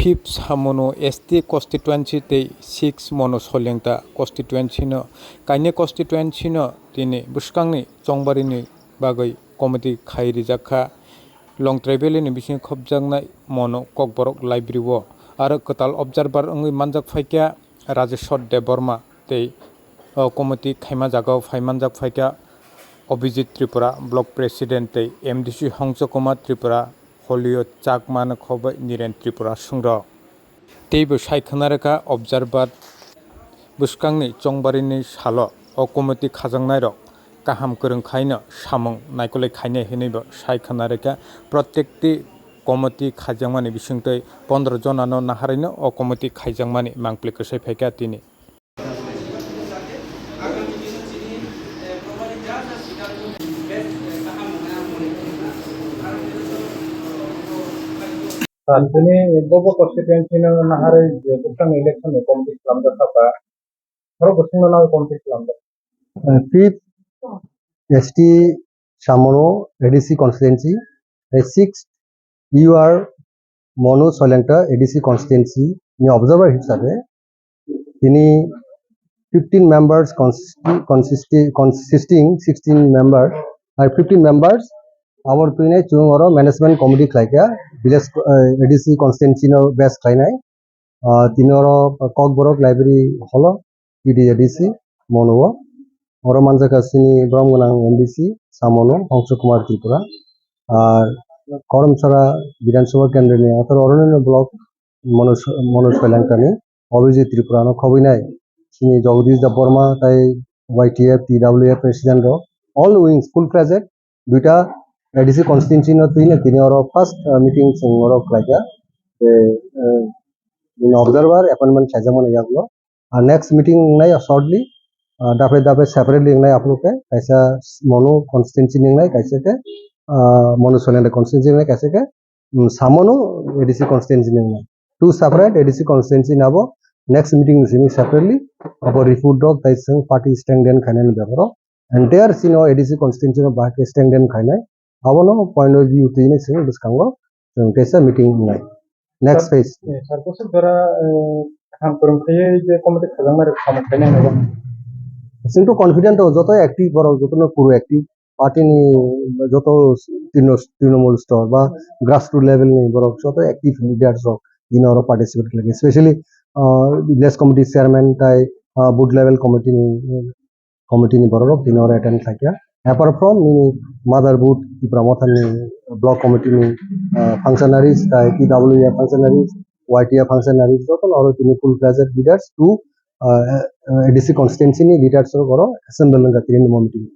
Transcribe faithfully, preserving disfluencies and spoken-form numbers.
fifth Samono S T constituency tei six Mono Solengta constituency no, kainwi constituency no tini bwskangni chongbarini bagwi committee khai rijak kha. Longtrai Valley ni bisingo khopjaknai Mono Kokborok library o aro kwtal observer wngwi manjak phaikha Rajeshwar Debbarma tei o committee khaima jagao phai manjak phaikha Abhijit Tripura, block president tei M D C Hongso Kumar Tripura, Holio Chakma no khobai Niren Tripura swngrok. Teibo sai khwna rwkha observer bwskangni chongbarini salo o committee khajaknairok kaham kwrwng khaino samung naikolwi khainai hwnwibo sai khwna rwkha. Protekti committee khaijakmani bisingtwi pondro jonano naharwino o committee khaijakmani mangpli kwsai phaikha tini. Tini bobo constituency no naharwi je bwskang election ni committee khwlamjak kha ba, borok bwswngno nai committee khwlamjak. Fifth S T Samono A D C constituency, tei sixth U R Monu Soilengta A D C constituency ni observer hisabe tini fifteen members consisti-, consisti-, consisting sixteen members, ai fifteen members, abor twinai chwng oro management committee khlaikha, village, eh, A D C constituency no base khlainai. Ah, tini oro Kokborok library hall o P D A D C Mono o. Oro manjakha chini borom gwnang M D C Samono Hongso Kumar Tripura. Ar Koromsara Bidhan Sabha Kendra ni atharo oro nini block Mono, Mono Soilengta ni Abhijit Tripura no khobinai. Chini Jagadish Debbarma tai Y T F, T W F president rok all wings full fledged. Duita A D C constituency no twino tini oro first, uh, meeting chwng oro khlaikha. Tei, uh, bini observer appointment khaijakmani yagulo. Ar next meeting wngnai shortly, uh, daphai daphai separately wngnai aphuru khe kaisa Monu constituency ni wngnai kaisa khe, uh, Monu Soilengta constituency ni wngnai kaisa khe, um, Samono A D C constituency ni wngnai. Two separate A D C constituency ni abo next meeting ni simi separately abo report rok tai chwng party stand den khainani bebaro. Entire chini o A D C constituency no bahai khe stand den khainai. Abono point of view twi ni chwng bwskango chwng kaisa meeting wngnai. Next phase. Eh, sir, bwswk jora, eh, kaham kwrwng khaiwi je committee khajaknai rok samung khainai hwnwi. Chwng to confident o, joto active borok, jotono kuru active. Party ni joto Trino-, Trinamool stor ba grassroots level ni borok joto active leaders rok tini oro participate khlaikha. Especially, ah, village committee chairman tai, ah, booth level committee ni committee ni borok rok tini oro attend khlaikha. Apart from nini mother board Tipra Motha ni block committee ni, ah, functionaries tai T W A functionaries, Y T A functionaries joto no oro tini full fledged leaders to, ah, A D C constituency ni leaders rok oro assemble wngkha tini ni meeting.